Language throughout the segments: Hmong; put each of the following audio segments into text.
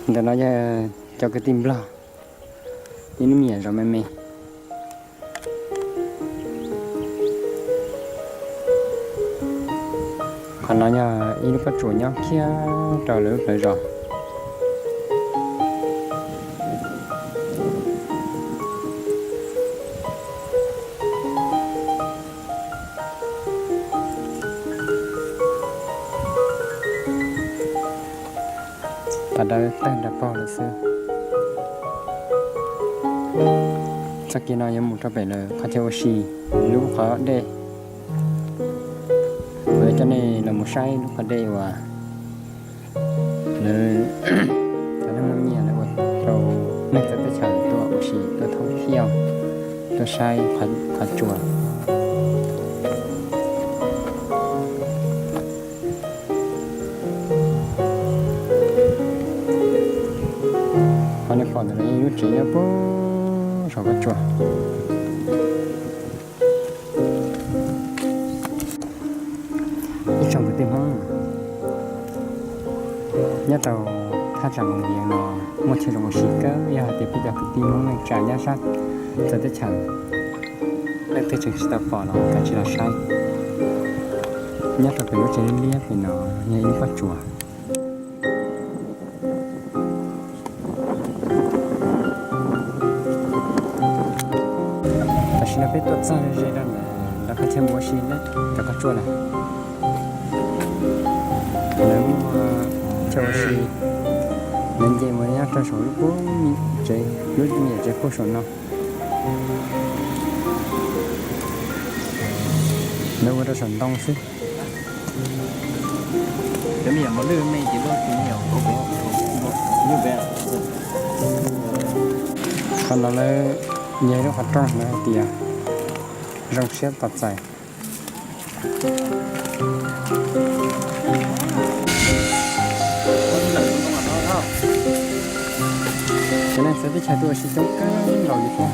Ntawm no yog cov kwv tij Nplog ib lub me nyuam zos me me. Qhov no yog ib lub pob tsuas nyob kiag rau lawv lub plawv zos. Pas dawb tawg nrag pog lawm xwb. Txoj kev no yuav mus rau pem lawv qhov chaw ua si, lub qhov dej. Kuv yuav coj nej los mus saib lub qhov dej uas lawv cov neeg muaj nyiaj lawv ua rau neeg txawv teb chaws tuaj ua si, tuaj thoob thiaj, tuaj saib qhov tsua. Qhov nej pom ntawm no yog lub tsev nyob puag saum pob tsuas. Ib tsoom kwv tij Hmoob nyob rau thaj tsam Moos Vias no muaj chaw zoo ua si kawg, yog hais tias peb cov kwv tij Hmoob neej tsa nyob sab txawv teb chaws, leej twg tseem tsis tau pom los kav tsij los saib. Nyob rau pem lub tsev liab liab pem no yog ib lub pob tsuas. Tam sim no peb tuaj txog ze ze rau ntawm lawv qhov chaw mus ua si cov qhov tsua lawm. Lawv muaj chaw ua si, lawv nce mus nyob rau saum lub puag tsev, lub me nyuam tsev puag saum no. Lawv ua rau saum ntoo xwb. Qhov no lawv, yog ib lub qhov rooj lawv hais tias zoo siab tos txais. Cov neeg txawv teb chaws tuaj ua si coob kawg nkaus li thiab.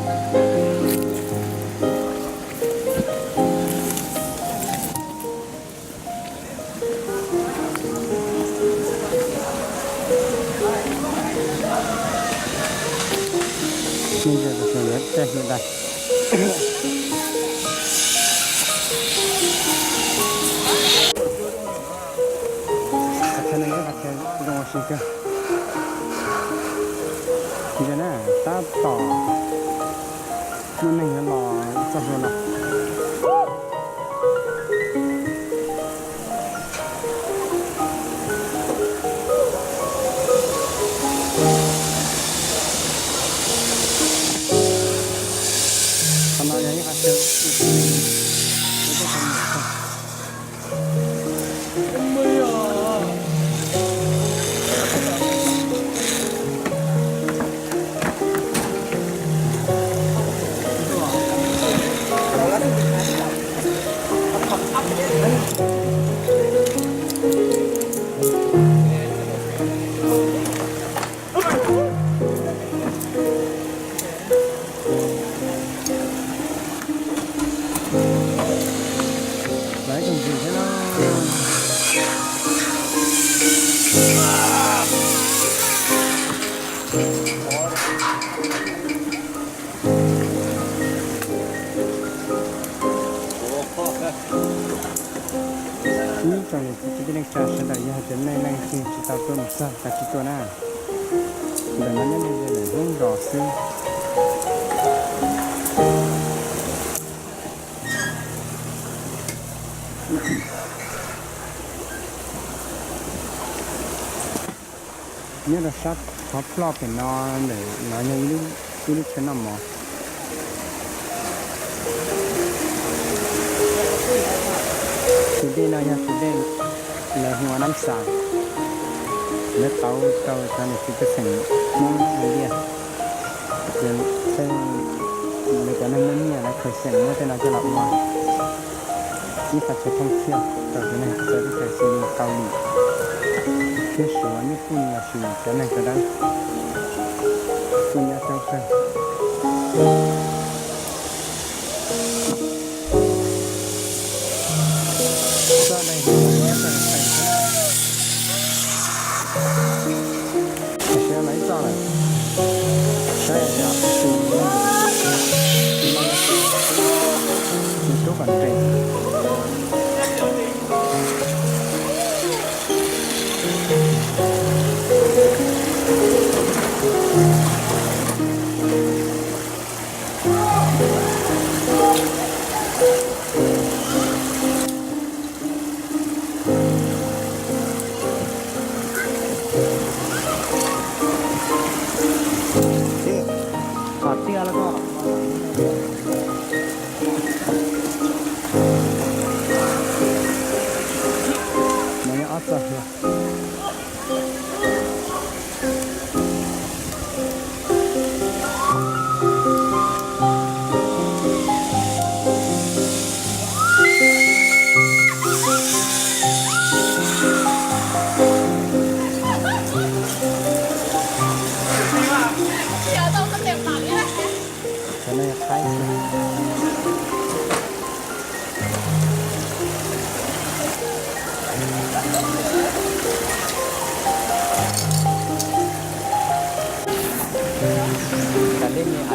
Ntsia tus xyoo lawv caij hluav taws. Qhov chaw no yog qhov chaw zoo ua si kawg. Ntsia na, tab tom muaj neeg yuav los txoj hlua no. Qhov no yog ib qhov chaw ua si, ua tej qhov nyuam tag. Lawv ib tsoom ntsis thiab na. Ib tsoom niam txiv kwv tij neej tsa sawv daws, yog hais tias nej leej twg tsis tau tuaj mus txog kav tsij tuaj na. Ntawm no nyob ze ze ntawm Hmoob zos xwb. Nyob rau sab qhov ploj pem no, ntawm no yog ib lub chaw noj mov. Tus dej no yog tus dej lawv hu ua Nab Xas, lawv tauv rau cov niam txiv pej xeem Hmoob Ntiaj, ces lawv cov neeg muaj nyiaj lawv khaws xeem muab tej no coj los ua ib qhov chaw thooj thiaj rau cov neeg txawv teb chaws xws li Kaus Lim thiab Suav, Nyij Pooj los sis cov neeg sawv daws tuaj nyob coob kawg. Txoj dai nyob rau pem xwb. Tam sim no Saib tias tus, tus tub kom nres. Kom tiag los koj. No yog ob txoj hlua. Cov no yog qaib xwb.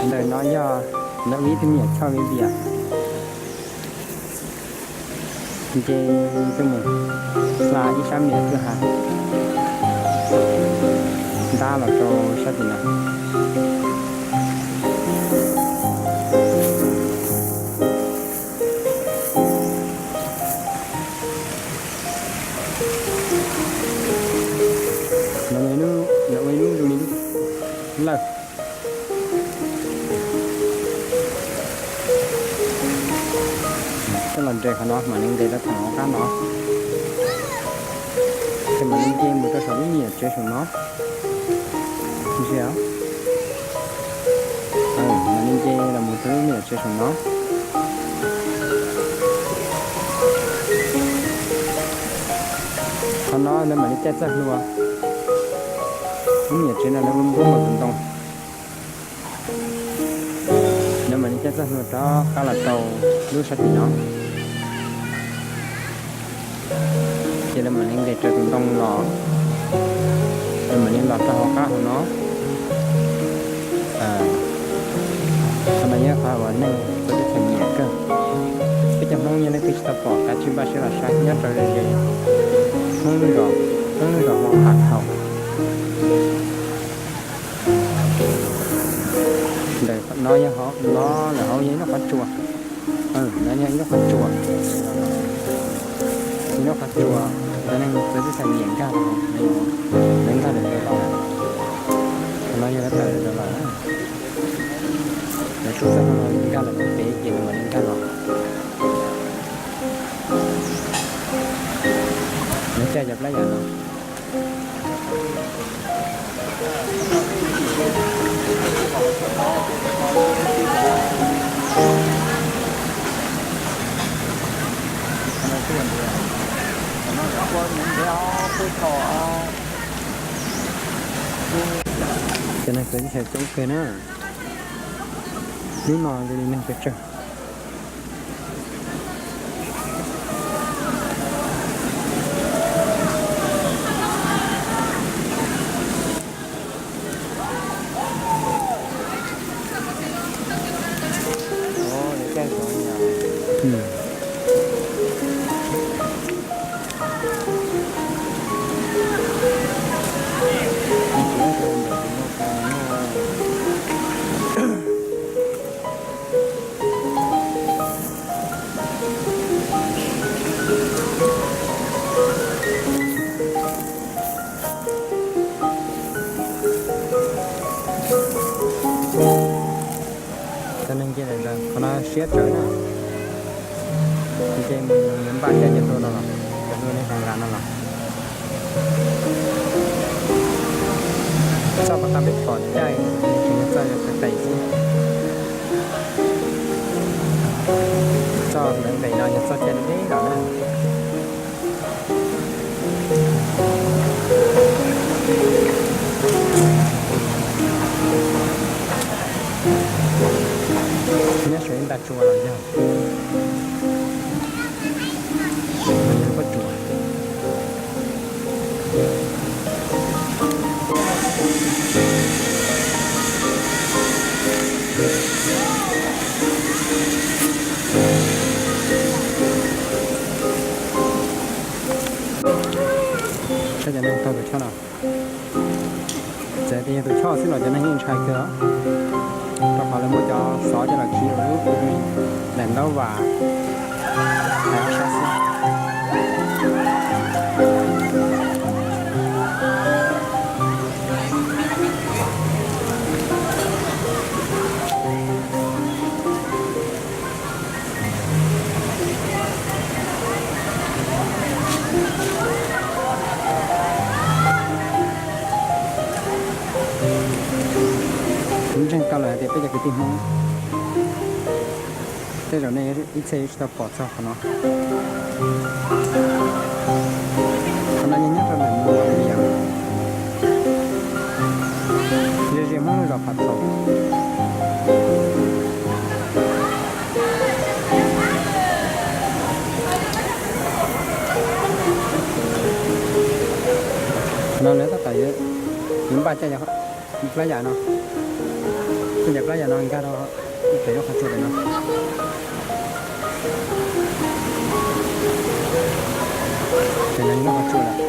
Ntawm no yog lawv ua ib tug me nyuam choj me vias, nce tuaj mus hla ib sab me nyuam kwj ha ntab los rau sab tim no. No ua ib lub zoo li lub lawj. Coj los nres qhov no mam li nqes rau thaum hauv qab no, ces mam li nce mus rau saum lub me nyuam tsev saum no. Ntsia, mam li nce los mus rau lub me nyuam tsev saum no. Qhov no lawv mam li caij txoj hlua, lub me nyuam tsev no lawv ua npub npaum tus ntoo. Lawv mam li caij txoj hlua rov qab los rau lub sab tim no. Ces lawv mam li nqes raws tus ntoo los, lawv mam li los rau hauv qab hauv no. Qhov no yog qhov uas neeg txawv teb chaws nyiam kawg. Peb cov Hmoob yog leej twg tsis tau pom kav tsij npaj siab los saib nyob rau ze ze. Hmoob lub zos, Hmoob lub zos Huab Qhas Thaum. Ntawm no yog hauv no, ntawm hauv yog ib lub qhov tsua. No yog ib lub qhov tsua, ib lub qhov tsua, cov neeg txawv teb chaws nyiam nkag rau hauv, lawv nkag lawm rau los lawm. Qhov no yog lawv tawm lawm rau los na. Lawv tuaj txog no nkag lawm rau pem ces lawv mam li nkag los. Lawv caij cov plab yam no. Cov neeg txawv teb chaws coob kawg na. Hnub no zoo li neeg pes tsawg. Cov neeg nce lawm ntawd, qhov no siab tsawv na. Nce mus npaj caij cov hlua no los, cov hlua nej nqa no los. Txoj pas tau peb pom caij, tseem yog txoj yog tes xwb. Txoj ntawm nqes no yog txoj caij deb deb los na. Nyob saum ib nta tsua los yog, los yog pob tsuas. Cov neeg taug tus choj no, txawm tias yog tus choj xwb los cov neeg yeej ntshai kawg, rau qhov lawv muab cov xov coj los khi ua lub daim ntaub vam hais ob sab xwb. Kuv ntseeg tau lawm hais tias peb cov kwv tij Hmoob, tej zaum nej ib txhia yuav tsis tau pom txog qhov no. Qhov no yeej nyob rau ntawm Mongolia, ze ze Hmoob lub zos Phav Txos. Qhov no lawv tab tom yuav npaj caij plab yam no, caij plab yam no nkag rau pem lub qhov tsua pem no. Pem no lub qhov tsua lawm.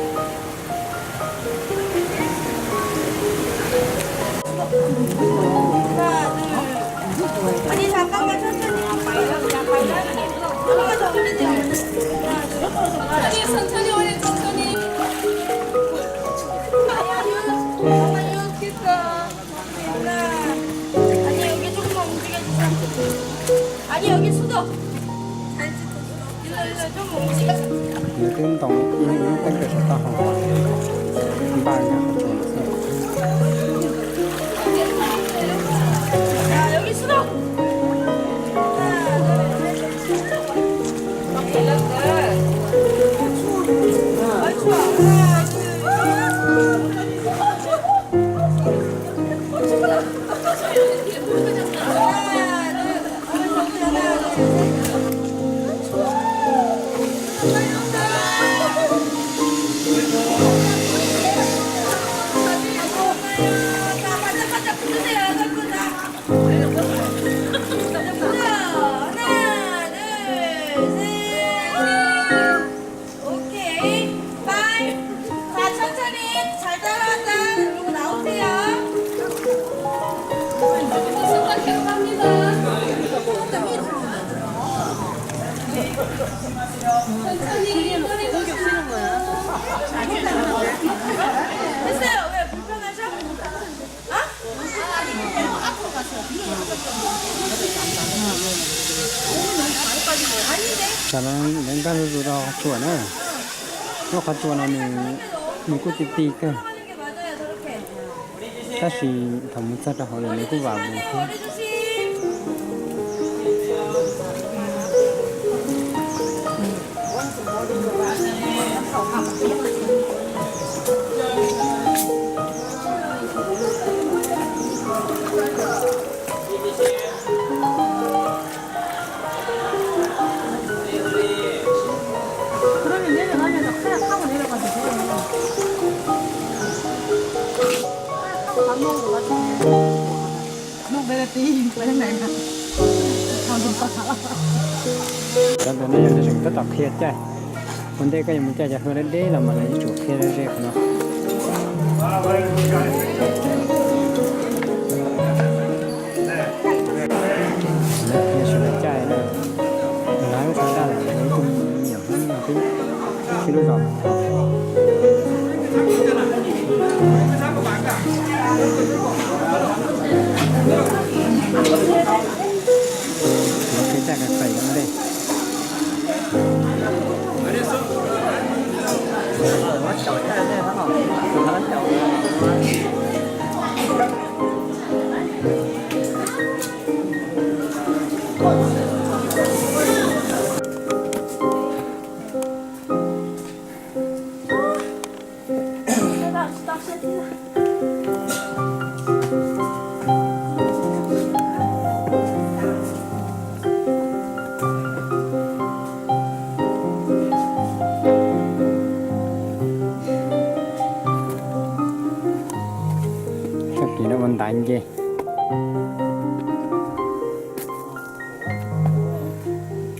Nws twb ntoo ib lub teeb pem saum taub hau, npaj nkag qhov tsua lawm xwb. Tam no lawv nkag zuj zus rau qhov tsua na. Lub qhov tsua no nws kuj ti ti kawg, tab sis thaum mus txog rau hauv lawm nws kuj vam vus thiab. Cov ntawm no yog lawv tseem tab tom qhia caij. Ua ntej koj yuav mus caij cov hlua deb deb los mas lawv yuav tsum qhia ze qhov no. Lawv qhia sawv daws caij na, lawv lub sab daj lawm, lawv ib tug me nyuam Hmoob no twb tsis lub zos. Lawv qhia caij qis qis ua ntej. Txoj kev no ua ntaiv nce.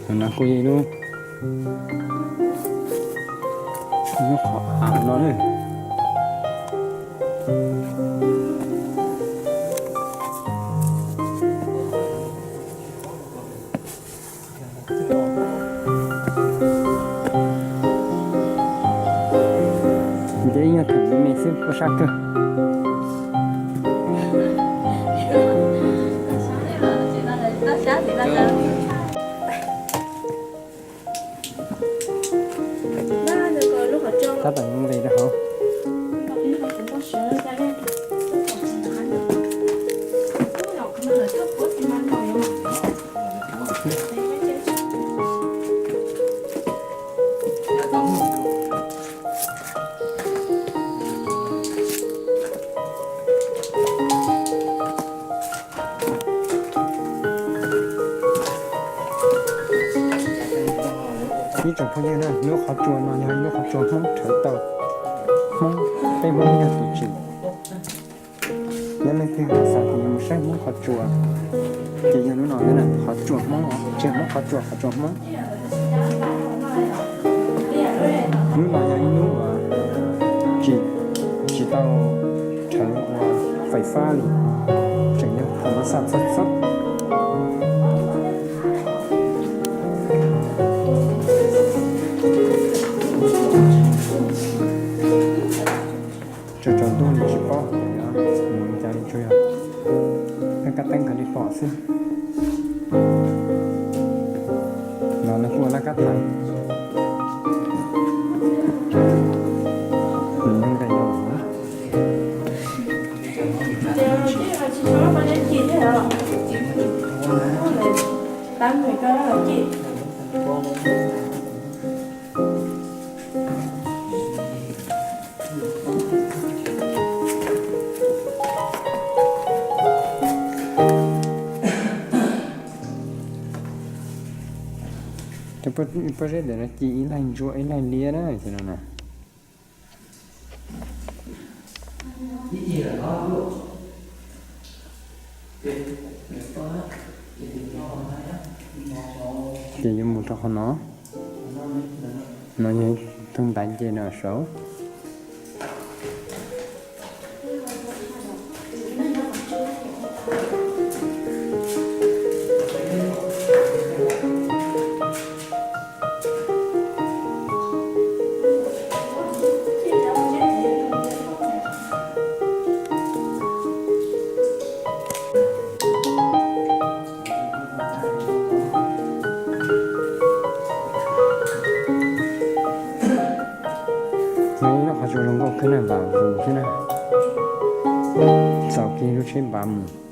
Qhov no kuj yog ib lub, ib lub qhov av no na. Ntev, yog thaum me me xwb kuj sab kawg. Tab tom nqis rau hauv. Ib tsoom phooj ywg na, lub qhov tsua no yog ib lub qhov tsua Hmoob rhawv tau. Hmoob, peb Hmoob yog tus tsim. Yog leej twg xav tias yuav mus saib Hmoob qhov tsua, ces yog lub no na, qhov tsua Hmoob os, tsis yog Hmoob qhov tsua, qhov tsua Hmoob. Lub no yog ib lub uas tsis, tsis tau rhawv ua fais fab li, tseem yog thaum no xaj txhob txhob. Tsaus tsaus ntuj li tsis paub yuav mus li cas li, tsuas yog laj kab teeb khav li pom xwb. No nws kuj ua laj kab thaiv. Nws nqis los na. Cov pob zeb ntawm no ci ib laig ntsuab ib laig liab na, ces no na. Ces yuav mus rau qhov no. No yog tus ntaiv nce no saud. Nws ib lub qhov tsua zoo nkauj kawg na, npam vus thiab na. Txaus kiag lub tsheb npam mus.